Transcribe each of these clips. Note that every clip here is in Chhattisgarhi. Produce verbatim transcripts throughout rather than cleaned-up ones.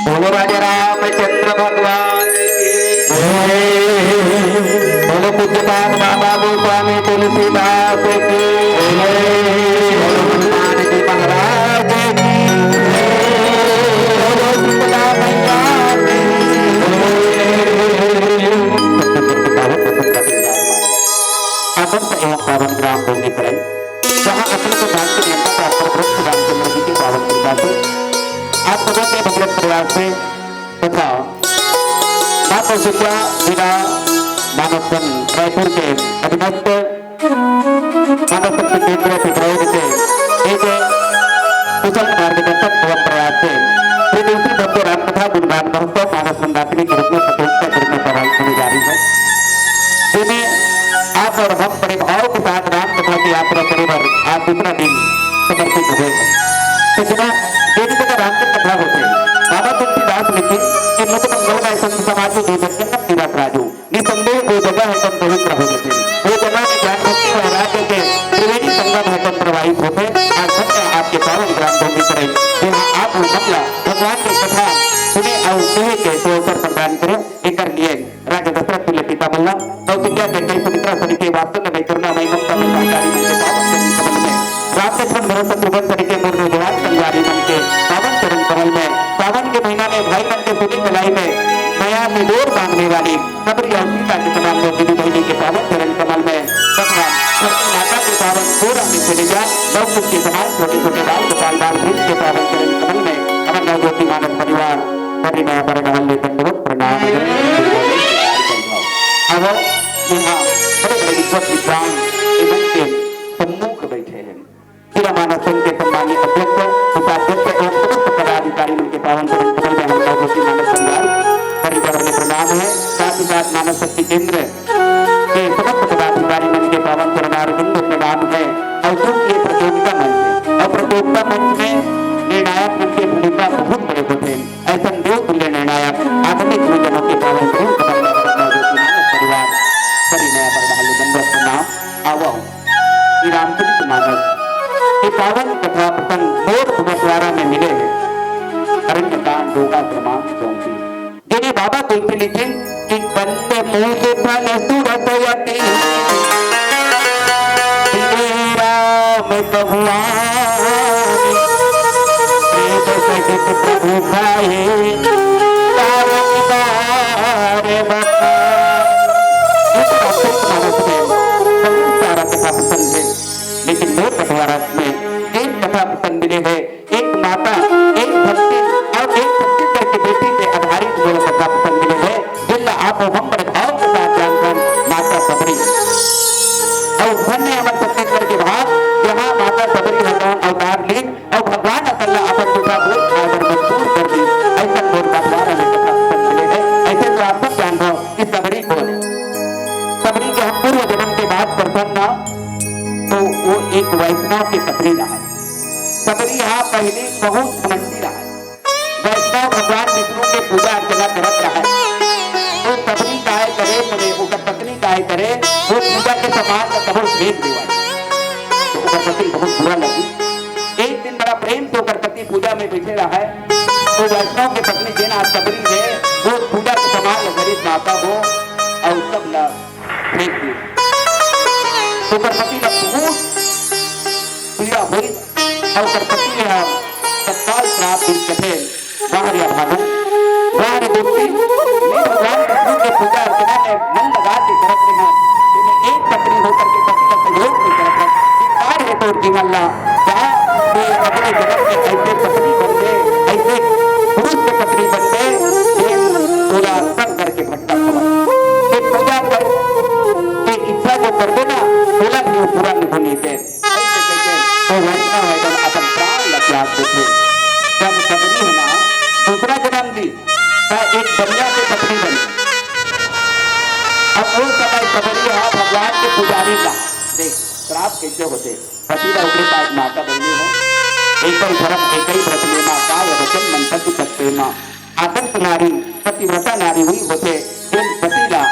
बोलो राजा रामचंद्र भगवान की। बोलो पूज्यपाद बाबा गोस्वामी तुलसीदास की। बोलो हनुमान जी महाराज की। बोलो शीतला मैया की। अपन से एवं पावन ग्राम भूमि करे, जहाँ अपने को भाग्य देवता प्राप्त भक्त रामचंद्र जी के पावन कृपा से आप सभी के भगवत प्रयास से तथा माता सुखा जिला मानव संघ रायपुर के अधीनस्थ मानव शक्ति केंद्र पिपरौर के एक कुशल मार्गदर्शक एवं प्रयास से श्री तुलसी भव्य राम कथा गुणगान महोत्सव मानव मंदाकिनी के रूप में प्रतियोगिता के रूप में प्रवाहित होने जा रही है, जिसमें आप और हम बड़े भाव के साथ राम कथा की यात्रा करें और आज दूसरा दिन समर्पित हुए हैं। तो सुना, देवी का राम की कथा होते, बाबा तुलसीदास लिखे कि मुझ मंगल में संत समाज में जीवन के सब तीरथ राजू। निसंदेह वो जगह है तन पवित्र हो जाते। वो जगह में ज्ञान भक्ति वैराग्य के त्रिवेणी संगम है तन प्रवाहित होते। आज धन्य आपके पावन ग्राम भूमि करें, जहाँ आप वो मंगला भगवान की कथा सुने और कहे के तो अवसर प्रदान करें। एकर लिए राजा दशरथ के पिता मल्ला कौशल्या के कई सुमित्रा सरी के वास्तव में करुणा मई ममता में महतारी मन के पावन चरण कमल में, राम लक्ष्मण भरत शत्रुघ्न सरी के मोर नौजवान संगवारी मन के पावन चरण कमल में, सावन के महीना में भाई मन के सुनी कलाई में, नया निडोर सामने वाली सबरी अउ सीता के समान मोर दीदी बहिनी के पावन चरण कमल में तथा धरती माता के पावन गोरा में चले जा। लौकिक के समान छोटे छोटे बाल गोपाल बाल भीम के पावन चरण कमल में हमर नवज्योति मानस परिवार सभी नया पर रहल ले दंडवत प्रणाम। अब यहाँ बड़े बड़े विद्वत विद्वान एवं के सम्मुख बैठे हैं। जिला मानस संघ के सम्मानित अध्यक्ष, उपाध्यक्ष एवं समस्त पदाधिकारी मन के पावन चरण कमल में हम नवज्योति मानस परिवार परिवार में प्रणाम है। साथ ही साथ मानस शक्ति केंद्र के समस्त पदाधिकारी मन के पावन चरणार बिंद प्रणाम है। और चूंकि ये प्रतियोगिता मंच है और प्रतियोगिता मंच में निर्णायक मन के भूमिका बहुत बड़े होते हैं। ऐसा देव तुल्य निर्णायक आधुनिक गुरुजनों के पावन चरण कमल में हम नवज्योति मानस परिवार सभी नया पर महल दंडवत प्रणाम। आवो, श्री रामचरित मानस के पावन कथा प्रसंग मोर बंटवारा में मिले हैं। अरण्य कांड, रोगा क्रमांक चौंतीस। जेने बाबा तुलसी लिखिन कि बंद मूल फल सुरत यति श्री राम भगवान, प्रेम सहित प्रभु खाए, बारंबार बखान। ये तो रामचरित मानस में बहुत सारा कथा प्रसंग है, लेकिन मोर बंटवारा में एक कथा प्रसंग मिले है। एक माता, एक भक्तिन और एक छत्तीसगढ़ के बेटी पे आधारित मोला कथा प्रसंग मिले है, जेला आप हम बड़े भाव के साथ जानथन, माता सबरी। और धन्य हमर छत्तीसगढ़ के भाग, जहाँ माता सबरी ह अवतार लीन और भगवान अकल्ला अपन दूसरा बोझ खाए बर मजबूर कर दी। ऐसा मोर बंटवारा में कथा प्रसंग मिले है। ऐसे तो आप सब जानथव कि सबरी कौन है। सबरी के हम पूर्व जन्म के बात करथन ना, तो वो एक वैष्णव के पत्नी रहा। सबरी हा पहिली बहुत घमंडी रहय। वैष्णव भगवान विष्णु के पूजा अर्चना करत रहय। तो सबरी काय करे, मने ओकर पत्नी काय करे, वो पूजा के सामान ला कभू फेंक देवय। तो ओकर पति बहुत बुरा लगी। एक दिन बड़ा प्रेम से ओकर पति पूजा में बैठे रहय। तो वैष्णव के पत्नी जेन आज सबरी हे, वो पूजा के सामान ला घरे माता हो और सब ला फेंक दिस। ओकर पति ला बहुत पीड़ा होइस, अउ ओकर पति ह तत्काल श्राप दिस कथे, "वाह रे भागो, वाह रे दोस्ती, मैं भगवान विष्णु के पूजा अर्चना में मन लगा के करत रहे हूँ, लेकिन एक पत्नी होकर के पति का सहयोग नहीं करत है। धिक्कार है तोर जीवन ला, जा मैं अगले जन्म में ऐसे पत्नी बन के, ऐसे पुरुष के पत्नी बन के, मैं तोला सब करके भटका खबर। ये पूजा कर के इच्छा जो करबे ना, ओला भी वो पूरा नहीं होने दे।" ऐसे कहिके वो वैष्णव ह एकदम अपन प्राण ला त्याग देथे। जब सबरी ह ना दूसरा जन्म ली, त एक बनिया के पत्नी बनी। अब वो समय सबरी ह भगवान के पुजारी ला, देख, श्राप कैसे होथे। पति ला ओकरे पास माता बहिनी हो, एकई धर्म एकई व्रत लेमा, काय वचन मन पति तत्व प्रेमा। आदर्श नारी, पतिव्रता नारी हुई होथे, जेन पति ला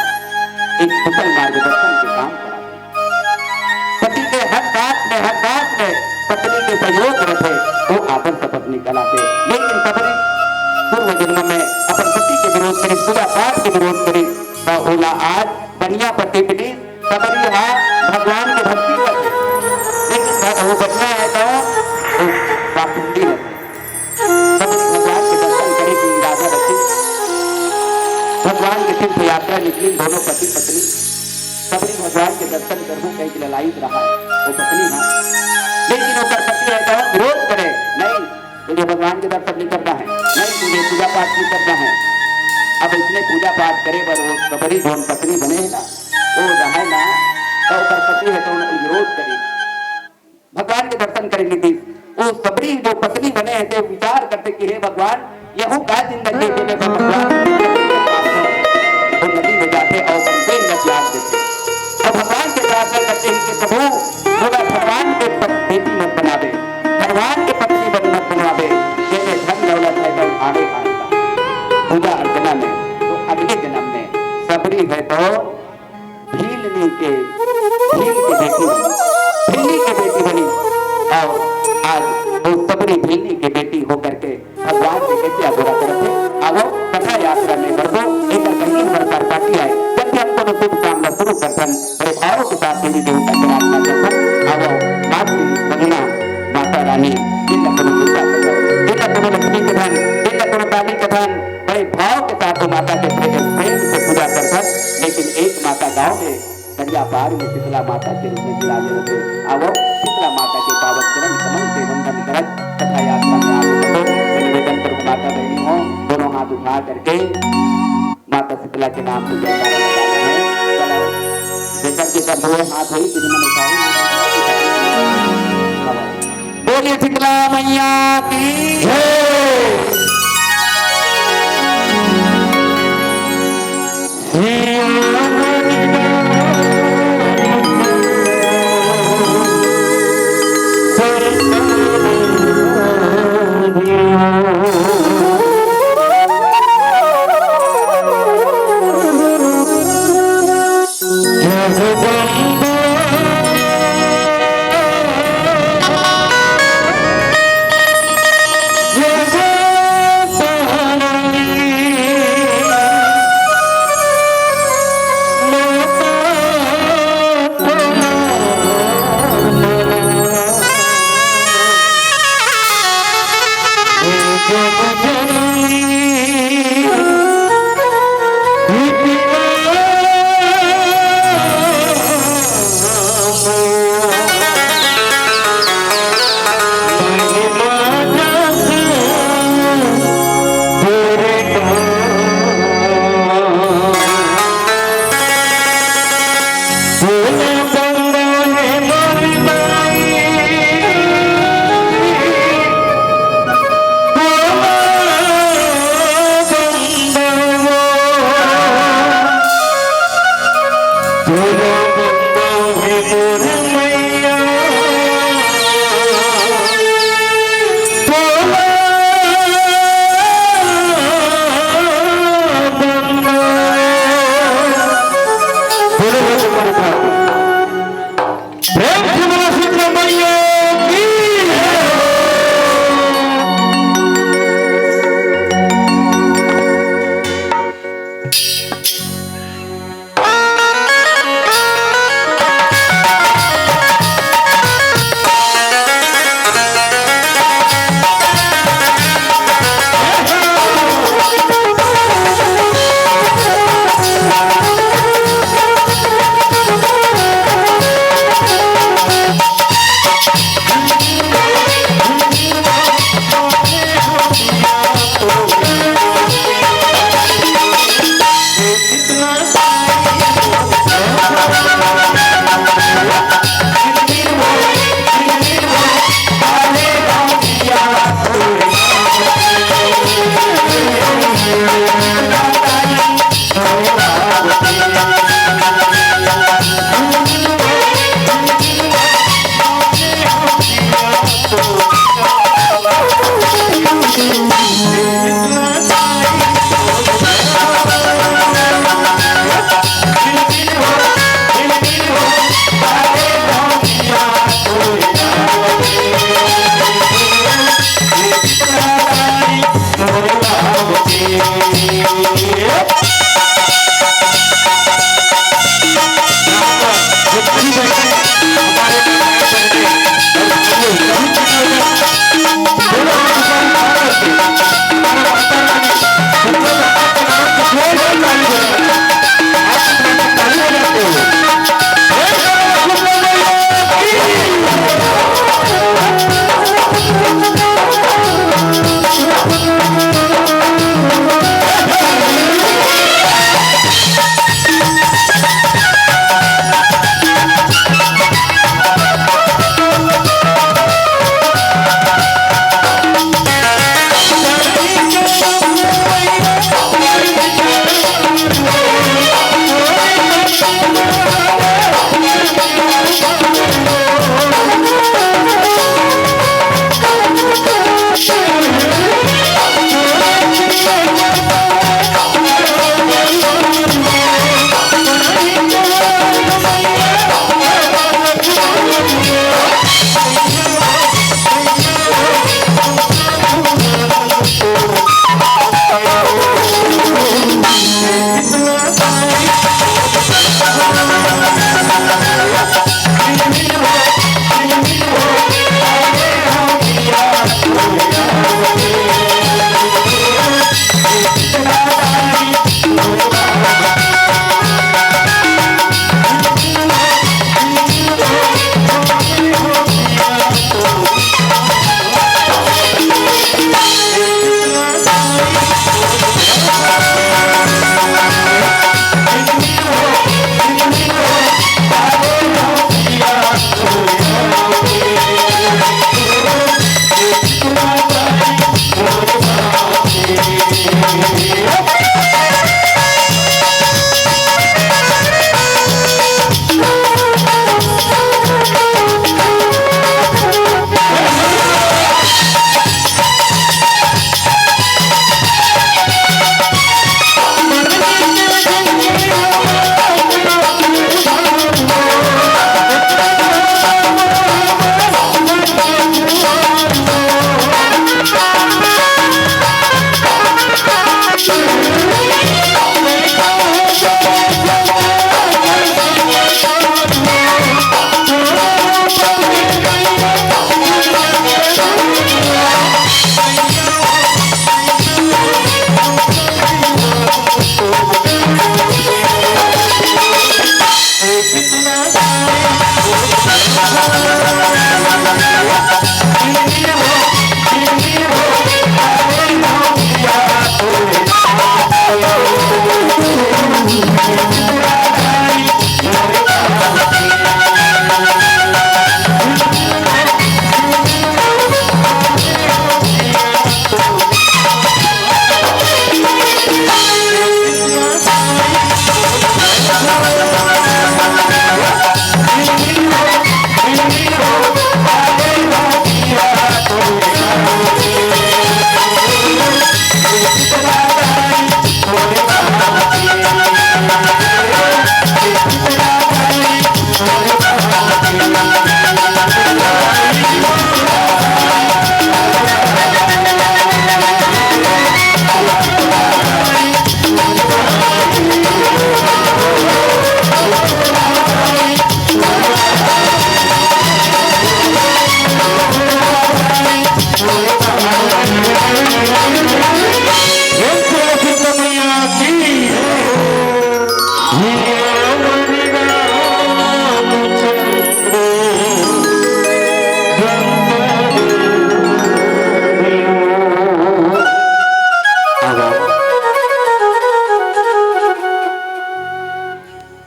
एक कुशल मार्गदर्शन के काम कराथे। पति के हर बात में, हर बात में पत्नी के सहयोग रथे, वो आदर्श पत्नी कहलाथे। लेकिन सबरी पूर्व जन्म में अपन पति के विरोध करिस, पूजा पाठ के विरोध करिस, त ओला आज बनिया पति मिलिस। सबरी हा भगवान के भक्ति करथे, लेकिन भ-, वो बनिया हे तो वो पाखंडी रथे। सबरी भगवान के दर्शन करे के इरादा रखे। भगवान के तीर्थ यात्रा निकलिन दोनों पति पत्नी। सबरी भगवान के दर्शन करहूं कहिके ललायित रहा वो पत्नी ह। लेकिन ओकर पति ह तो विरोध करे, "नहीं, तुझे भगवान के दर्शन नहीं करना है, नहीं, तुझे पूजा पाठ नहीं करना है।" अब इसने पूजा पाठ करे बर वो सबरी जोन पत्नी बने हे ना, वो रहय ना, तो ओकर पति ह तो विरोध करे। भगवान के दर्शन करे नीति। वो सबरी जो पत्नी बने हे, ते विचार करथे कि हे भगवान, यहू का जिंदगी में मैं भगवान वो नदी में जाथे अउ अपन बेंग ला त्याग देथे। अउ भगवान से प्रार्थना करथे कि प्रभु, मोला भगवान के पत-, बेटी मत बनावे, भगवान के पत्नी बन-, मत बनवावे, जेमे धन दौलत हे तो आवे आवे। पूजा अर्चना में तो अगले जन्म में सबरी हे तो भीलनी के, भील के बेटी बनी, भिल्ली के बेटी बनी। अउ आज वो सबरी भिल्ली के बेटी होकर के भगवान के कैसे अगोरा करत हे। आवो कथा यात्रा में बढ़बो, एकर कहीं हमर पार पाती आए। जब भी हम कोनो शुभ काम ला शुरू करथन, बड़े भाव के साथ देवी देवता के आराधना करथन। आवो मातृ वंदना, माता रानी, जिन ला कोनो दुर्गा पूजा, जिन ला कोनो लक्ष्मी के धन, जिन ला कोनो काली के धन, बड़े भाव के साथ वो माता के प्रेम, प्रेम से गाँव में दरिया पार में शीतला माता के रूप में विराजे होते। आवो, शीतला माता के पावन चरण कमल के वंदन करत कथा यात्रा में आगे बढ़ो। मैं निवेदन करूँ माता बहनी हो, दोनों हाथ उठा करके माता शीतला के नाम से जयकारा लगाना है। चलो, जैसा कि सब हुए हाथ हुई, तेरी मन उठाओ। बोलिए शीतला मैया की जय।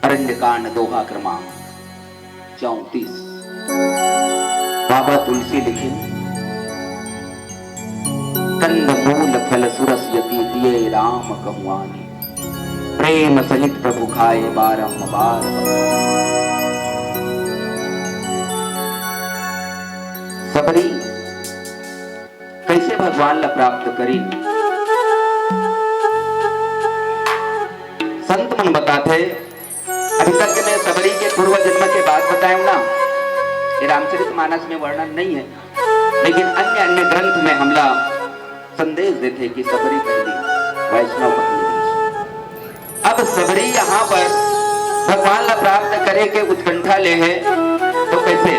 अरण्यकांड, दोहा क्रमांक चौंतीस। बाबा तुलसी लिखे, कंद मूल फल सुरस यति दिए राम कहुआनी। प्रेम सहित प्रभु खाए बारंबार बखानी। सबरी कैसे भगवान ला प्राप्त करी? संत मन बताथे, अभी तक के मैं सबरी के पूर्व जन्म के बात बताएंव ना, ये रामचरित मानस में वर्णन नहीं है, लेकिन अन्य अन्य ग्रंथ में हमला संदेश देथे कि सबरी पहली वैष्णव पहली। अब सबरी यहाँ पर भगवान ला प्राप्त करे के उत्कंठा ले है, तो कैसे?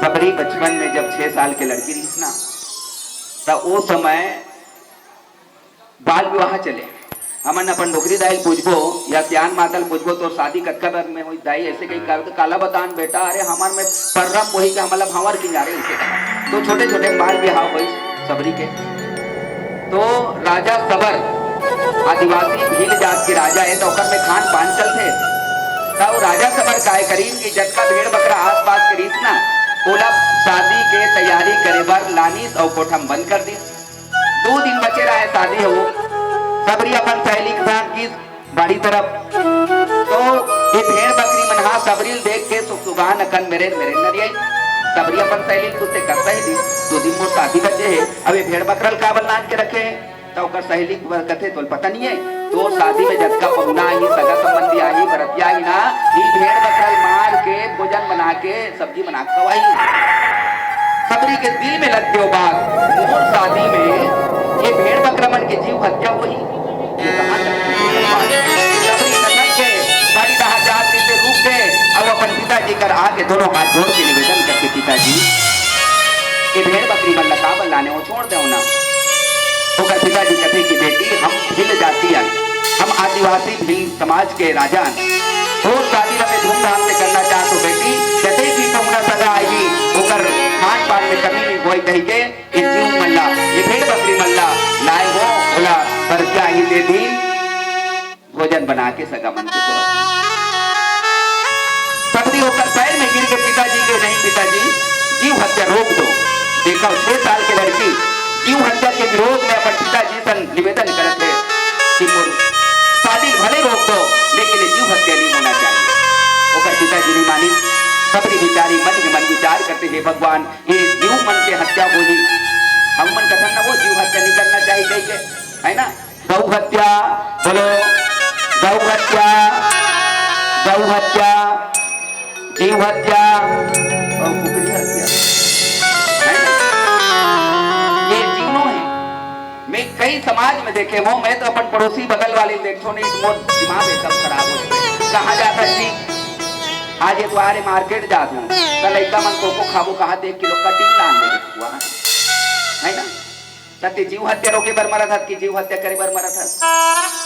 सबरी बचपन में जब छह साल के लड़की रहिस ना, त ओ समय बाल विवाह चले। हमन अपन डोकरी दाई ल पूछबो या सियान माता ल पूछबो, "तोर शादी कतका बर में होई दाई?" ऐसे कही कर, "काला बतान बेटा, अरे हमर में पर्रम वही के हमला भांवर की जा रहे," ऐसे कहा। तो छोटे छोटे बाल विवाह होई सबरी के। तो राजा सबर आदिवासी भील जात के राजा है, तो ओकर में खान पान चलथे। तो राजा सबर काय करीन कि जतका भेड़ बकरा आसपास के रहिस ना, ओला शादी के तैयारी करे बर लानिस अउ कोठा म बंद कर दिस। दो दिन बचे रहे शादी हो, सबरी अपन सहेली के साथ गिस बाड़ी तरफ। तो ये भेड़ बकरी मन हा सबरी ल देख के सुख सुगान अकन मेरे मेरे नरियाई। सबरी अपन सहेली ल पूछथे, "कर सहेली, दो दिन मोर शादी बचे हे, अब ये भेड़ बकरा ल काबर लान के रखे हे?" तो ओकर सहेली बर कथे, "तोल पता नहीं है, तोर शादी में जतका पहुना आही, सगा संबंधी आही, बरतिया आही ना, ई भेड़ बकरा ल मार के भोजन बना के सब्जी बना के खवाही।" सबरी के दिल में लग गयो बात, "मोर शादी में ये भेड़ बकरा मन के जीव हत्या होही, ये कहाँ तक?" सबरी नटक के बाड़ी डहा जात रहिस, रुक गे, अब अपन पिताजी कर आके दोनों हाथ जोड़ के निवेदन करके, "पिताजी, ये भेड़ बकरी मन ला काबर लाने हो, छोड़ देव ना।" ओकर पिताजी कथे कि, "बेटी, हम भील जाति अन, हम आदिवासी भील समाज के राजा अन, तोर शादी ला मैं धूमधाम से करना चाहत हों बेटी, जते भी पहुना सगा आही, ओकर खान पान में कमी नहीं होय कहिके, ये जीव मन ला, ये भेड़ बकरी मन ला लाए हो, ओला परतिया ही दे दी, भोजन बना के सगा मन के परो।" सबरी ओकर पैर में गिर के पिताजी के, "नहीं पिताजी, जीव हत्या रोक दो।" देखा, छह साल के लड़की जीव हत्या के विरोध में अपन पिताजी सन निवेदन करत है कि मोर शादी भले रोक दो, लेकिन ये जीव हत्या नहीं होना चाहिए। ओकर पिताजी नहीं मानिस। सबरी बिचारी मन ही मन विचार करथे, "हे भगवान, ये जीव मन के हत्या होही, हम मन कथन ना वो जीव हत्या नहीं करना चाहिए," कहिके, है ना? गौ हत्या, बोलो, गौ हत्या, गौ हत्या, जीव हत्या और कुकरी हत्या, है ना? ये तीनों है। मैं कई समाज में देखे हूँ, मैं तो अपन पड़ोसी बगल वाले देखो नहीं, मोर दिमाग एकदम खराब हो जाए। कहाँ जाता जी? आज ये द्वारे मार्केट जात हूँ, तो लइका मन कोको खाबो कहा, देख किलो कटिंग लान दे हुआ, है ना? त ते जीव हत्या रोके बर मरत हस कि जीव हत्या करे बर मरत हस?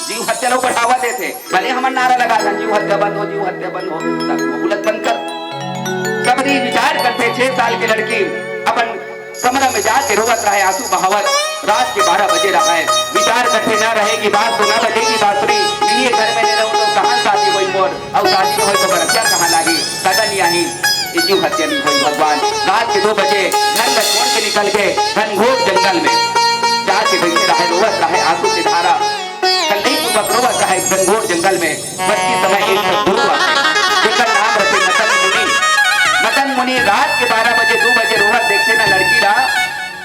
जीव हत्या ला बढ़ावा देथे। भले हमन नारा लगाथन, "जीव हत्या बंद हो, जीव हत्या बंद हो," त बोलत बंद कर। सबरी विचार करथे, छह साल के लड़की अपन कमरा में जाके रोवत रहे, आंसू बहावत। रात के बारह बजे रहे, विचार करथे, "न रहेगी बांस तो न बजेगी बांसुरी, इन्हीं घर में नहीं रहूं तो कहाँ शादी होई मोर?" अउ शादी होय तो बरतिया कहाँ लागी? सगा नइ आही, ये जीव हत्या नइ होई भगवान। रात के दो बजे घर ल छोड़ के निकल गे घनघोर जंगल में। जाके बइठे रहे, रोवत रहे आंसू के धारा। कल्लई पूर्वक रोवत रहे घनघोर जंगल में। बरती समय एक ठन गुरु आथे, जेकर नाम रथे मदन मुनि। मदन मुनि रात के बारह बजे, दो बजे रोवत देखथे ना लड़की ला,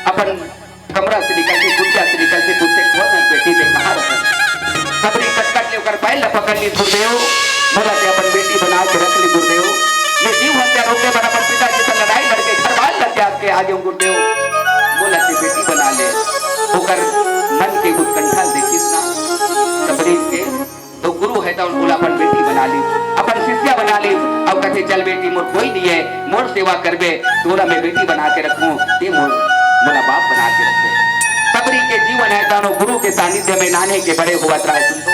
अपन कमरा से निकल के, कुटिया से निकल के पूछथे, "कौन है बेटी, ते कहाँ रखन?" सबरी कटकट ले ओकर पैर ल पकड़ ली, "गुरुदेव, मोला ते अपन बेटी बना के रख ले गुरुदेव। मैं जीव हत्या रोके बर अपन पिताजी से लड़ाई लड़के घर बार लग जाके आ गेहूं गुरुदेव। मोला ते बेटी बना ले।" ओकर मन के उत्कंठा ल देखिस ना सबरी के, तो गुरु हे त ओला अपन बेटी बना ली, अपन शिष्या बना ली। अउ कथे, "चल बेटी, मोर कोई नइ हे, मोर सेवा करबे, तोला मैं बेटी बना के रखूं, ते मोर, मोला बाप बना के रखबे।" सबरी के जीवन हे त गुरु के सानिध्य में नान्हे के बड़े होवत रहे। सुन तो,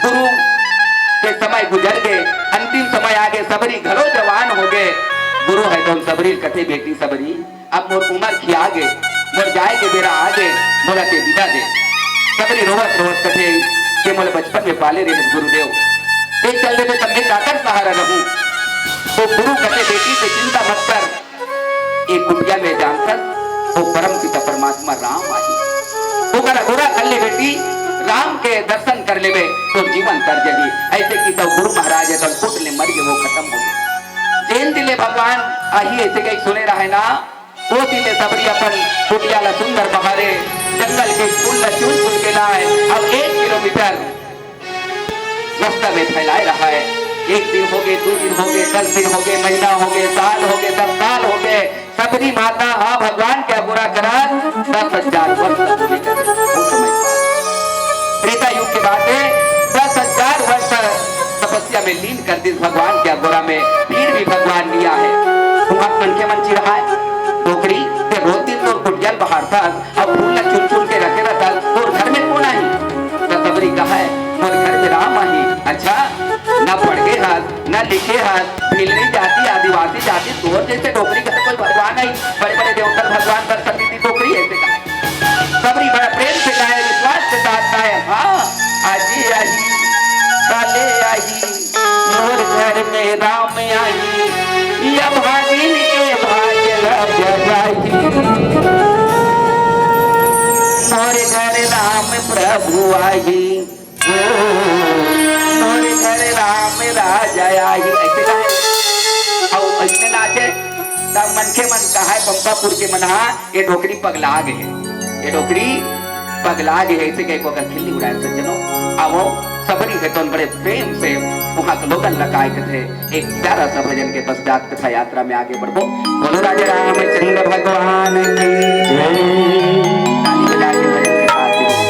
गुरु समय गुजर गे, अंतिम समय आगे, सबरी घलो जवान होगे। गुरु हे तउन सबरी ल कथे, "बेटी सबरी, अब मोर उमर खिया गे, मोर जाए के बेरा आगे, मोला ते बिदा दे।" सबरी रोवत रोवत कथे के मोला बचपन में पाले रहे गुरुदेव, ते चल देबे तब मैं काकर सहारा रहूं। तो गुरु कथे, "बेटी, ते चिंता मत कर, ए कुटिया में जानथस, वो परम पिता परमात्मा राम आही। ओकर अगोरा कर ले बेटी, राम के दर्शन कर लेबे, तो जीवन तर जही।" ऐसे कि तब गुरु महाराज अपन पुट ले मर गे, वो खतम हो गे। जेन दिन ले भगवान आही ऐसे कही सुने रहे ना, वो दिन ले सबरी अपन कुटिया ला सुंदर बहारे, जंगल के फूल ला चुन चुन के लाए, अब एक किलोमीटर रास्ता में फैलाए रहा है। एक दिन हो गे, दो दिन हो गे, दस दिन हो गे, महीना हो गे, साल हो गे, दस साल हो गे, सबरी माता हा भगवान के अगोरा करा दस हजार वर्ष तक जीवित रही। वो समय त्रेता युग के बात है, दस हजार वर्ष तपस्या में लीन कर दिस भगवान के अगोरा में, फिर भी भगवान नइ आए। वहां मनखे मन चिढ़ाए, "डोकरी, ते रोज दिन तोर कुटिया ल बहारथस, अब फूल ला चुन चुन के रखे रहथस, तोर घर में कोन आही?" त सबरी कहे, "मोर घर में राम आही।" "अच्छा, न पढ़े हस, न लिखे हस, भिलनी जाति, आदिवासी जाति, तोर जैसे डोकरी घर कोई भगवान आही? बड़े बड़े देवता भगवान कर सकती थी, डोकरी ऐसे कहे।" सबरी बड़ा प्रेम से कहे, विश्वास के साथ कहे, "हाँ, आजी आही, काले आही।" मोर घर में राम आही, या भागिन के भाग्य ला जगाही। मोर घर राम प्रभु आही, ओ, मोर घर राम राजा आही। ऐसे गाए। अउ ऐसे नाचे, तब मनखे मन कहाए पंपापुर के मन हा, "ये डोकरी पगला गे हे, ये डोकरी पगला गे हे," ऐसे कह के ओकर खिल्ली उड़ाए। सज्जनों, आवो, सबरी हे तोन बड़े प्रेम से वहां के लोगन ला काय कथे, एक प्यारा सा भजन के पश्चात कथा यात्रा में आगे बढ़बो। बोलो राजा रामचंद्र भगवान की जय। ताली बजा के भजन के साथ ही।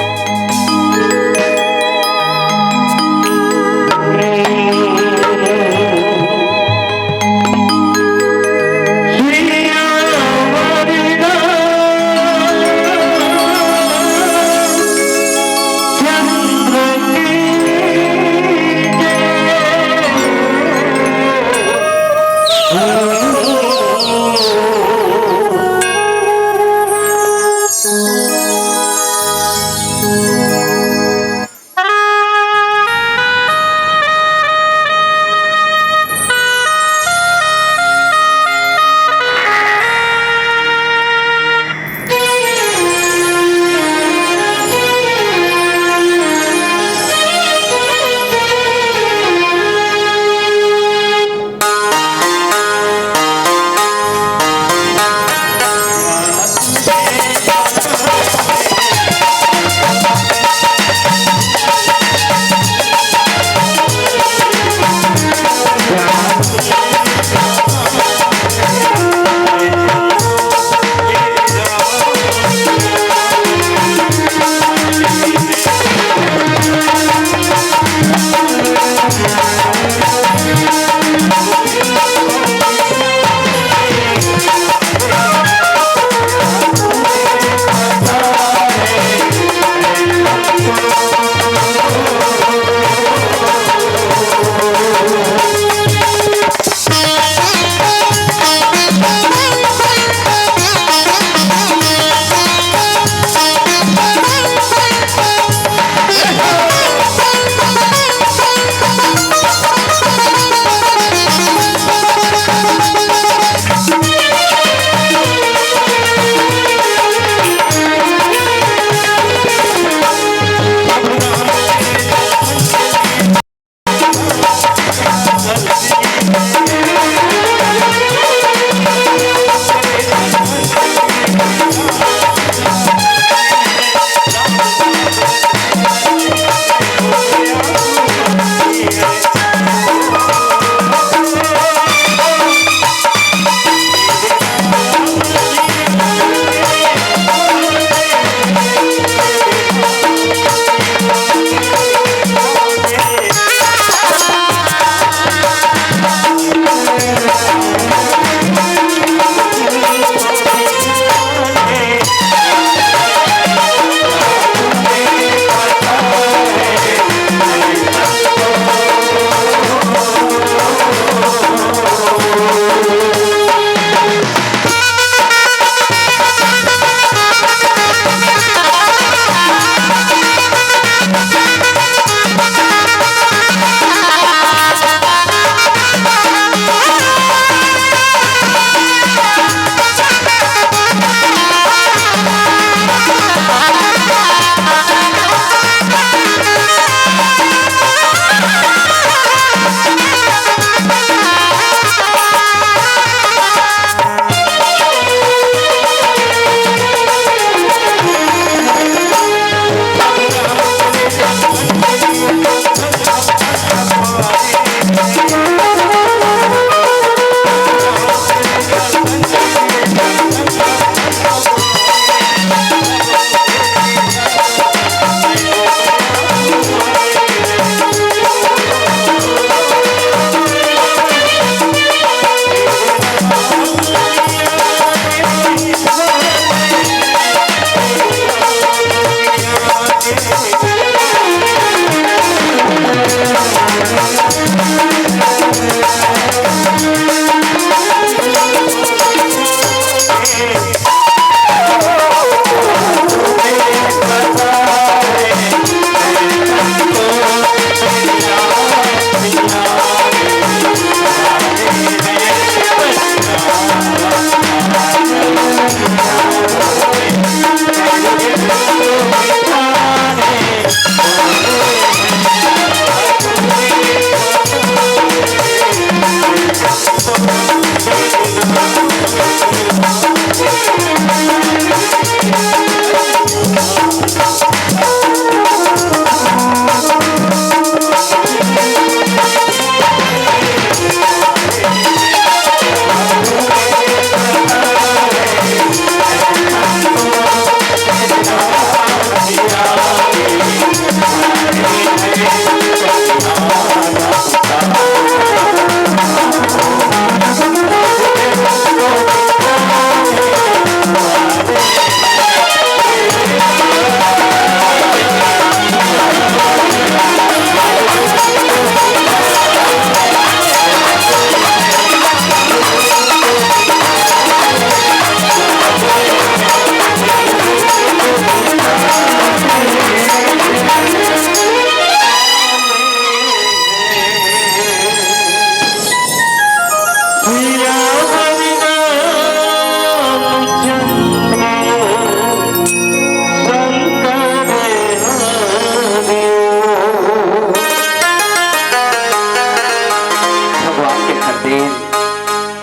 देर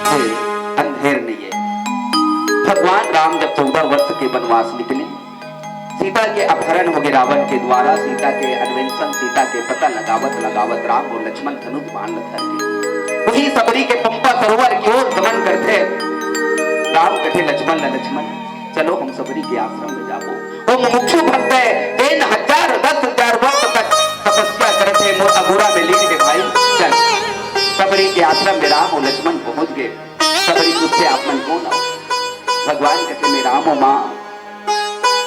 हे, अंधेर नइये। भगवान राम जब चौदह वर्ष के वनवास निकले, सीता के अपहरण होगे रावण के द्वारा, सीता के अन्वेषण, सीता के पता लगावत लगावत राम अउ लक्ष्मण धनुष बाण ल धर के वही सबरी के पंपा सरोवर की ओर गमन करथे। राम कथे लक्ष्मण ल, लक्ष्मण, चलो हम सबरी के आश्रम में जाबो। वो मुमुक्षु भक्त हे, तेन हजार, दस हजार वर्ष तक तपस्या करत हे, मोर अगोरा में लीन हे भाई, चल। सबरी के आश्रम में राम अउ लक्ष्मण पहुंच गे। सबरी पूछथे, आप मन कोन हो? भगवान कथे, मैं राम अउ माँ,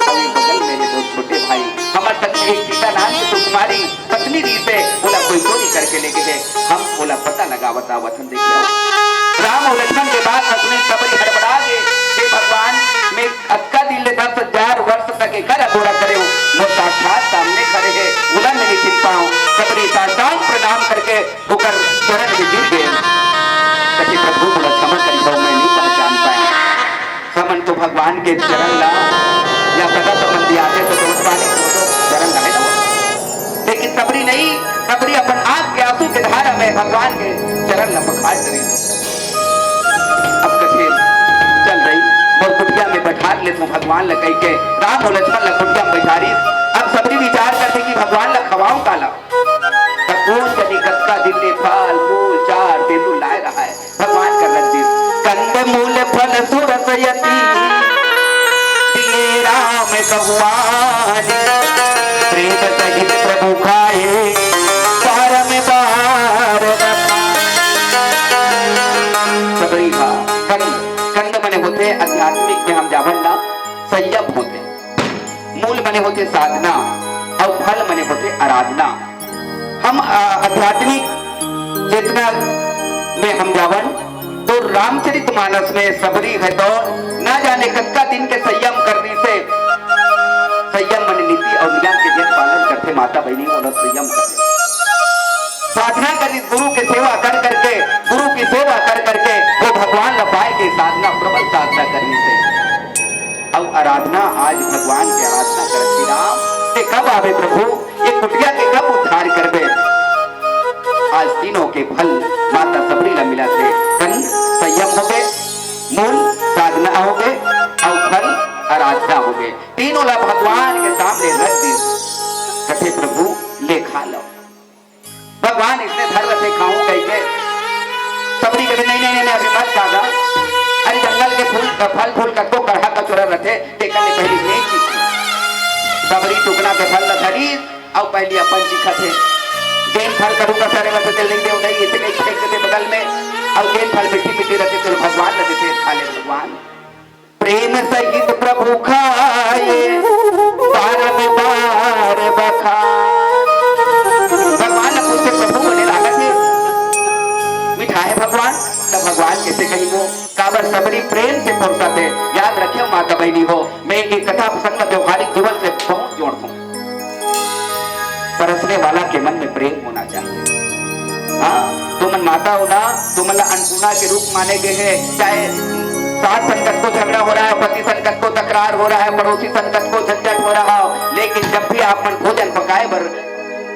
अउ ये बगल में हे मोर छोटे भाई, हमर संग एक सीता नाम के सुकुमारी पत्नी रहिस हे, ओला कोई चोरी करके ले गे हे, हम ओला पता लगावत आवत हन, देखिए। राम अउ लक्ष्मण के बात ला सुने सबरी हड़बड़ा गे, हे भगवान, मैं अतका दिन ले दस हजार वर्ष तक एकर अगोरा करे हूँ, मोर साक्षात सामने खड़े हे, ओला मैं नइ चिन्ह पाऊँ। सबरी साष्टांग प्रणाम करके ओकर चरण में गिर गे। कथे, प्रभु, मोला क्षमा करिहव, मैं नइ पहचान पाएंव। हमन तो भगवान के चरण ला या सदा संबंधी आते तो समझ पाने, वो तो चरण ला हे ना। लेकिन सबरी नहीं, सबरी अपन आंख के आंसू के धारा में भगवान के चरण ला पखार डरिस। अब कथे, चल रही, मोर कुटिया में बैठार लेथों भगवान ला कहिके, राम अउ लक्ष्मण ला कुटिया में बैठारिस। अब सबरी विचार करथे कि भगवान ला खवाऊं काला? त कोन जनी कतका दिन ले फल, फूल, चार, तेंदू लाय रहय। भगवान कर रख दिस। कंद मूल फल सुरस यति, दिए राम कहुआन, प्रेम सहित प्रभु खाए, बारम बार बखान। सबरी हा, कंद, कंद मने होथे आध्यात्मिक में हम जावन ना, संयम होथे। मूल मने होथे साधना अउ फल मने होथे आराधना। हम, अ, आध्यात्मिक चेतना में हम जावन तो रामचरित मानस में सबरी हे तो ना जाने कतका दिन के संयम करनी से, संयम मने नीति अउ नियम के जेन पालन करथे माता बहिनी, ओला संयम करथे। साधना करिस गुरु के सेवा कर करके, गुरु की सेवा कर करके वो भगवान ला पाए के साधना, प्रबल साधना करनी से। अउ आराधना, आज भगवान के आराधना करत हे राम, ते कब आबे प्रभु, ये कुटिया के कब उद्धार करबे? आज तीनों के फल माता सबरी ला मिलत हे। कंद संयम होगे, मूल साधना होगे, अउ फल आराधना होगे। तीनों ला भगवान के सामने रख दिस। कथे प्रभु, ले खा लो। भगवान इसने धर रथे खाऊं कहिके। सबरी कथे, "नहीं, नहीं, नहीं, नहीं, अभी मत खा गा। अरे जंगल के फूल, फल फूल कतको कड़हा कचोरा रथे, तेकर ले पहिली नहीं चीख।" सबरी टुकना के फल ल धरिस, अउ पहिली अपन चीखत हे। जेन फल कभू का सरे रथे, तेल नहीं दे, नहीं, इसे कहीं फेंक देथे बगल में, अउ जेन फल मीठी मीठी रथे, तेल भगवान ल देथे, खा ले भगवान। प्रेम सहित प्रभु खाए, बारम बार बखान। भगवान ल पूछथे, "प्रभु बने लागत हे, मिठाए भगवान?" त भगवान कइसे कही वो, काबर सबरी प्रेम से परोसथे। याद रखियो माता बहिनी हो, मैं ये कथा प्रसंग ल व्यवहारिक जीवन से बहुत जोड़थों। परसने वाला के मन में प्रेम होना चाहिए। हाँ, तुमन माता हो ना, तुमन ला अन्नपूर्णा के रूप माने गे हे। चाहे सास संग कतको झगड़ा हो रहा है, पति संग कतको तकरार हो रहा है, पड़ोसी संग कतको झंझट हो रहा हो, लेकिन जब भी आप मन भोजन पकाए बर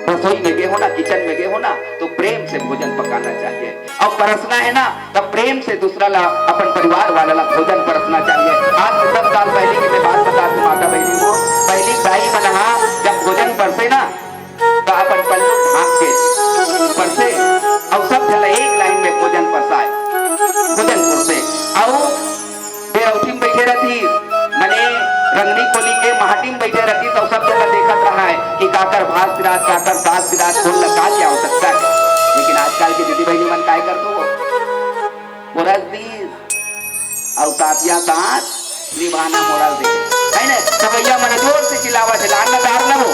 रसोई में गे हो ना, किचन में गे हो ना, तो प्रेम से भोजन पकाना चाहिए। अउ परसना हे ना, त प्रेम से दूसरा ला, अपन परिवार वाला ला भोजन परसना चाहिए। आज से दस साल पहिली के मैं बात बताथों माता बहिनी हो, पहिली दाई मन हा जब भोजन परसे ना, त अपन पल्लू ढांप के परसे, अउ सब झन ला एक लाइन में भोजन परसाए, भोजन परसे, अउ बेरौठी में बइठे रहितिस, मने रंगनी कोली के महटी में बइठे रहितिस, अउ सब झन ला देखत रहय कि काकर भात सिरात, काकर साग सिरात, कोन ला का के आवश्यकता हे। लेकिन आजकल के दीदी बहिनी मन काय करथे वो? वो रस दिस, अउ साथिया साथ निभाना मोड़ल दे। है ना? तबैया मन जोर से चिल्लावत हे, "लान न दार न हो।"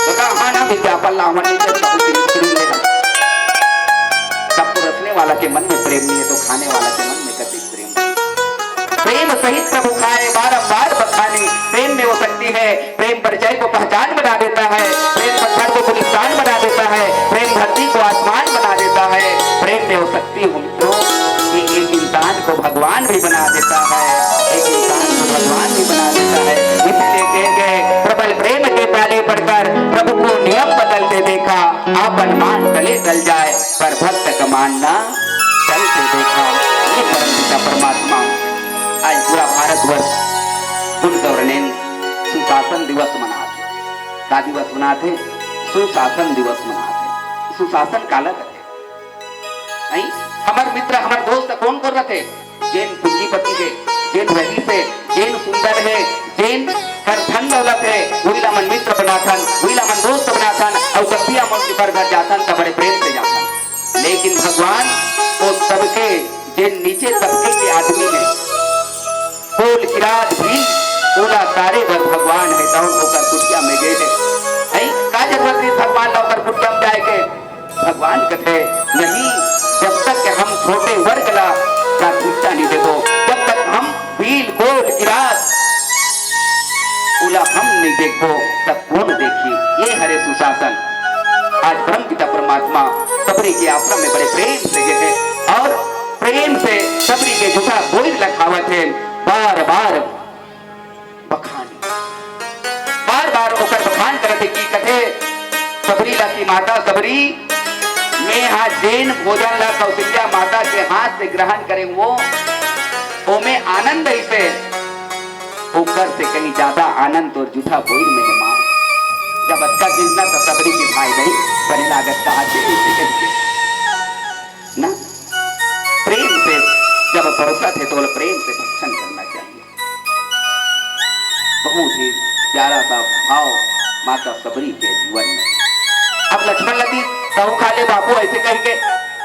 तो कहा, "हाँ ना, विज्ञापन लावण नहीं, जब कहूँ चिल्ली चिल्ली लेगा।" सबको रसने वाला के मन में प्रेम नहीं है, तो खाने वाला के मन में कति प्रेम। प्रेम सहित प्रभु खाए, बारंबार बखाने। प्रेम में वो शक्ति है, प्रेम परिचय को पहचान बना देता है, प्रेम पत्थर को गुलिस्तान बना देता है, प्रेम धरती को आसमान बना देता है। प्रेम में वो शक्ति हो मित्रों कि एक इंसान को भगवान भी बना देता है, एक इंसान को भगवान भी बना देता है। इसलिए कहेंगे, प्रबल प्रेम के पाले पड़कर प्रभु को नियम बदलते देखा, आपन मान तले गल जाए, पर भक्त का मान ना चल के देखा, ये परम पिता परमात्मा, आज पूरा भारतवर्ष गुण गौरनेन सुशासन दिवस मनाथे। का दिवस मनाथे? सुशासन दिवस मनाथे। सुशासन काला कथे? नहीं, हमर मित्र, हमर दोस्त कौन कर रथे? जेन पूंजीपति हे, जेन रईस हे, जेन सुंदर हे, जेन हर धन दौलत हे, वही ला मन मित्र बनाथन, वही ला मन दोस्त बनाथन, अउ जब भी हमन ओकर घर जाथन, त बड़े प्रेम से जाथन। लेकिन भगवान, वो सबके, जेन नीचे तबके के आदमी हे, कोल किरात भी, ओला तारे बर भगवान हे, तौन ओकर कुटिया में गे हे। हैं? का जरूरत हे भगवान ला ओकर कुटिया में जाए के? भगवान कथे, "नहीं, जब तक हम छोटे वर्ग ला प्राथमिकता नहीं देबो, जब तक हम भील, कोल, किरात, ओला हम नहीं देखबो, तब कौन देखी?" ये हरे सुशासन। आज परम पिता परमात्मा सबरी के आश्रम में बड़े प्रेम से गे हे और प्रेम से सबरी के जूठा बोइर ला खावत हे, बार बार बखान, बार बार ओकर बखान करत हे कि कथे सबरी ला कि माता सबरी, मैं हा जेन भोजन ला कौशल्या माता के हाथ से ग्रहण करे वो, ओमे आनंद ऐसे, ओकर से कहीं ज्यादा आनंद तोर जूठा बोइर में हे माँ। जब अतका गिनना तो सबरी की भाई नहीं बने लागत कहा थे इसे करके ना, प्रेम से जब परोसा थे तो प्रेम से भक्षण करना चाहिए। बहुत ही प्यारा सा भाव माता सबरी के जीवन में। अब लक्ष्मण लगी, "तहु खा ले बापू," ऐसे कह के,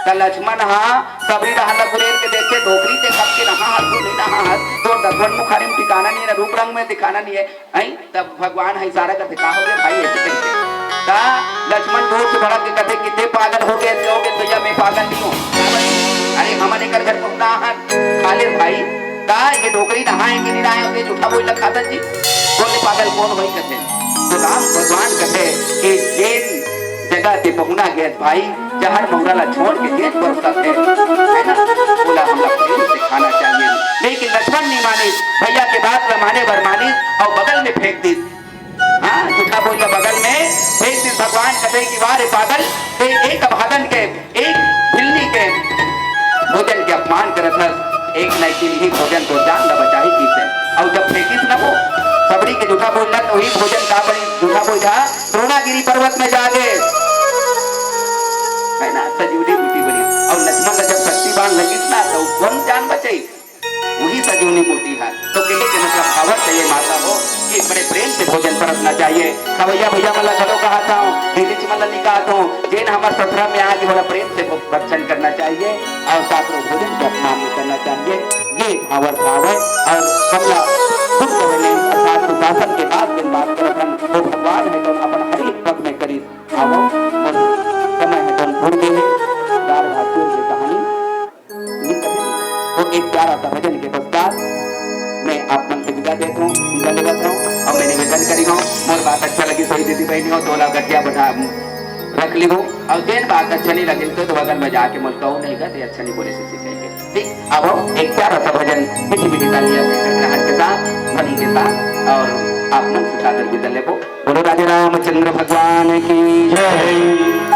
त लक्ष्मण हा सबरी रहन ला गुरेर के देखे, "डोकरी ते कब के नहा हस, तू नहीं नहा हस, तोर दतवन मुखारी में ठिकाना नहीं है, ना रूप रंग में दिखाना नहीं है।" हैं? तब भगवान ह इशारा करथे, "का हो गे भाई?" ऐसे कहिके। त लक्ष्मण जोर से भड़क के कथे कि "ते पागल हो गे, ऐसे हो गे भैया, मैं पागल नहीं हूँ।" "अरे हमन एकर घर पहुना हन, खा ले भाई।" त ये डोकरी नहाए कि नहीं नहाए, ओके जूठा बोइर ला खाथन जी, बोले पागल कौन होई कथे। तो राम भगवान कथे कि जेन जगह ते पहुना गे भाई, जहर महुरा ला छोड़ के जेन परोसथे, है ना, ओला हमला प्रेम से खाना चाहिए। लेकिन लक्ष्मण नहीं मानिस, भैया के बात ला माने बर मानिस अउ बगल में फेंक दिस। हाँ, जूठा बोइर ला बगल में फेंक दिस। भगवान कथे कि "वाह रे पागल, ते एक अभागन के, एक भिलनी के भोजन के अपमान करत हस, एक न एक दिन ही भोजन तोर जान ला बचाही," किसे। अउ जब फेंकिस न वो सबरी के जूठा बोइर ला, तो वही भोजन का बनी, जूठा बोइर ला द्रोणागिरी पर्वत में जाके, है ना, सजीवनी बूटी बनी। अउ लक्ष्मण ला जब शक्ति बाण लगिस ना, तो कौन जान बचाई? वही सजीवनी बूटी है। तो कहे के मतलब भावत है ये माता हो कि बड़े प्रेम से भोजन परोसना चाहिए। खवैया भैया मन ला घलो कहत हूँ, दीदी मन ला नहीं कहत हूँ, जेन हमर ससुरा में आगे होला प्रेम से भो-, भक्षण करना चाहिए और साथ में भोजन के अपमान नहीं करना चाहिए। ये भावर भाव है। और हमला दुख होने अर्थात सुशासन के बाद दिन बात करत हन, वो भगवान है तो अपन हर एक पग में करी। आवो, मोर समय है तो भूल गए, दार भातुर की कहानी। तो एक प्यारा सा भजन के पश्चात मैं आप मन से विदा देत हूँ, विदा लेवत हूँ। और मैं निवेदन करी हूँ, मोर बात अच्छा लगी, सही दीदी बहनी हो, तोला गठिया बैठा रख ली हो। और जेन बात अच्छा नहीं लगे तो, तो बगल में जाके मोल कहो नहीं गा, ते अच्छा नहीं बोले से सीखेंगे। ठीक, अब हम एक प्यारा सा भजन मीठी मीठी तालियां से ग्रहण के साथ, ध्वनि के साथ और आप मन से सादर विदा लेबो। बोलो राधे रामचंद्र भगवान की जय।